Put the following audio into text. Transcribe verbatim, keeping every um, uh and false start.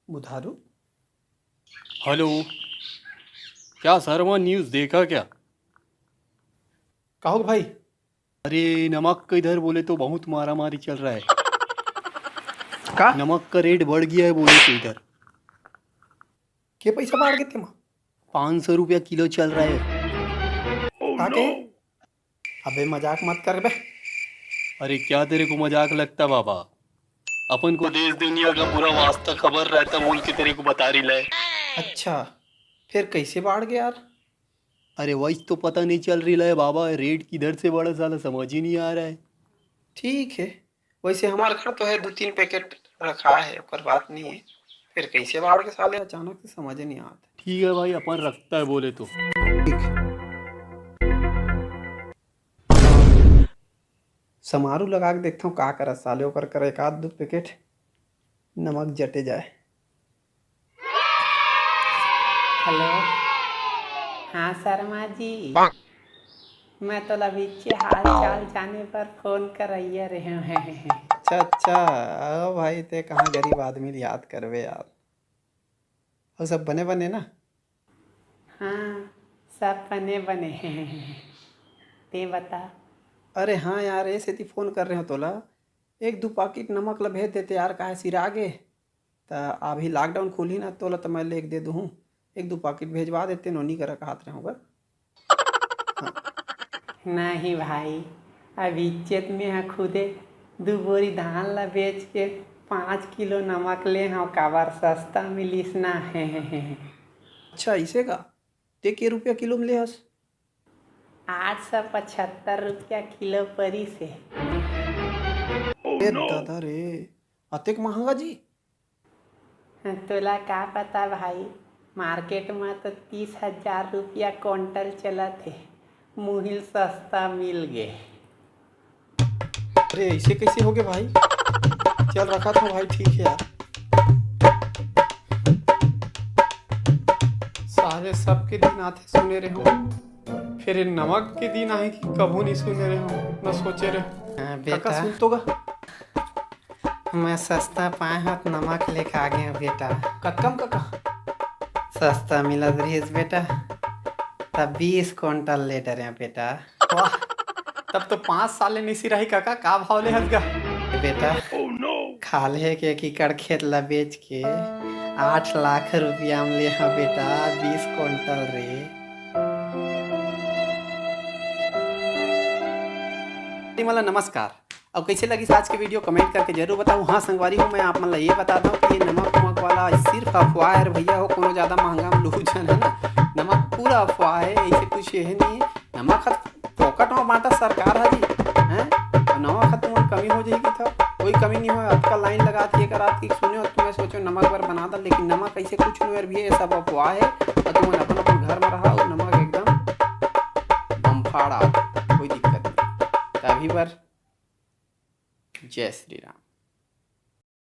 Budharu. Hello, क्या sir, वहाँ news देखा क्या? का हो भाई? अरे, नमक का इधर बोले तो बहुत मारा मारी चल रहा है। का? नमक का रेट बढ़ गया है बोले तो इधर। के पैसा बाढ़ गे तेमा? पाँच सौ रुपया किलो चल रहा है। का के? अबे मजाक मत कर बे। अरे, क्या तेरे को मजाक लगता बाबा? अपन को देश दुनिया का पूरा वास्ता खबर रहता बोल के तेरे को बता रही ला है। अच्छा, फिर कैसे बाढ़ गया यार? अरे, वही तो पता नहीं चल रही ला है बाबा, रेट किधर से बढ़ा साला, समझ ही नहीं आ रहा है। ठीक है, वैसे हमारे घर तो है, दो तीन पैकेट रखा है, ओकर बात नहीं है, फिर कैसे बाढ़ के साले अचानक से समझ नहीं आता। ठीक है भाई, अपन रखता है बोले तो। ठीक। समारू लगा के देखता हूँ का करत साले, ओकर कर एक आध दो पैकेट नमक जटे जाए। हेलो, हाँ शर्मा जी, मैं तोला बिच्चे हाल चाल जाने बर फोन करइया रहे हूँ। अच्छा अच्छा, आओ भाई, ते कहाँ गरीब आदमी ल याद करबे यार। और सब बने बने ना? हाँ, सब बने बने। ते बता। अरे हाँ यार, ए सेती फोन कर रहे हो तोला, एक दू पाकिट नमक ला भेज देते यार, काहे सिरा गे। त अभी लॉकडाउन खुलही ना तोला, त मैं लेके दे दूहूँ। एक दू पाकिट भेजवा देते, नोनी करा कहत रहे होगा। हाँ। नहीं भाई, अभी इज्जत में है खुदे दू बोरी धान ला बेच के पाँच किलो नमक ले हव, काबर सस्ता मिलिस ना। हे, हे, हे, हे। अच्छा, इसे का? ते के रुपया किलो में ले हस? आठ सौ पचहत्तर रुपया किलो परिस हे। ए दादा रे, अतेक महंगा जी? तोला का पता भाई, मार्केट म तो तीस हजार रुपया क्विंटल चलत हे, मुहिल सस्ता मिल गे। अरे, ऐसे कैसे हो गए भाई? चल, रखा था भाई, ठीक है यार। सारे सबके दिन आते सुने रहे हो, फिर ये नमक के दिन आए कि कभू नहीं सुने रहे हो, न सोचे रहे। हाँ, काका, बेटा। सुन तो गा। मैं सस्ता पाए हत नमक लेके आ गया बेटा। कतका म काका? सस्ता मिलत रहिस बेटा, तब बीस क्विंटल ले डरे बेटा। वाह, तब तो पाँच साल ले नहीं सिराही काका, का भाव ले हस गा? बेटा, खाल्हे के एक एकड़ खेत ला बेच के आठ लाख रुपया में ले हा बेटा, बीस क्विंटल रे। जी, मतलब नमस्कार। अब कैसे लगिस आज के वीडियो, कमेंट करके जरूर बताओ। हाँ संगवारी हो, मैं आप मन ला ये बता दूं कि ये नमक उमक वाला सिर्फ अफवाह है रे भैया हो, कोनो ज्यादा महंगा में लूहू झन, है ना। नमक पूरा अफवाह है, ऐसे कुछ ये नहीं है। नमक ह फोकट में बांटा सरकार है जी, हैं? तो नमक ह तुमन कमी हो जाही कि था, कोई कमी नहीं हो। अतका लाइन लगा के करा कि सुने हो, तुम्हें सोचो नमक बर बना दा, लेकिन नमक ऐसे कुछ नहीं है रे भैया, ये सब अफवाह है। और तुमन अपन अपन घर में रहा और नमक एकदम बम्फाड़ आ, कोई दिक्कत नहीं। तो अभी बर जय श्री राम।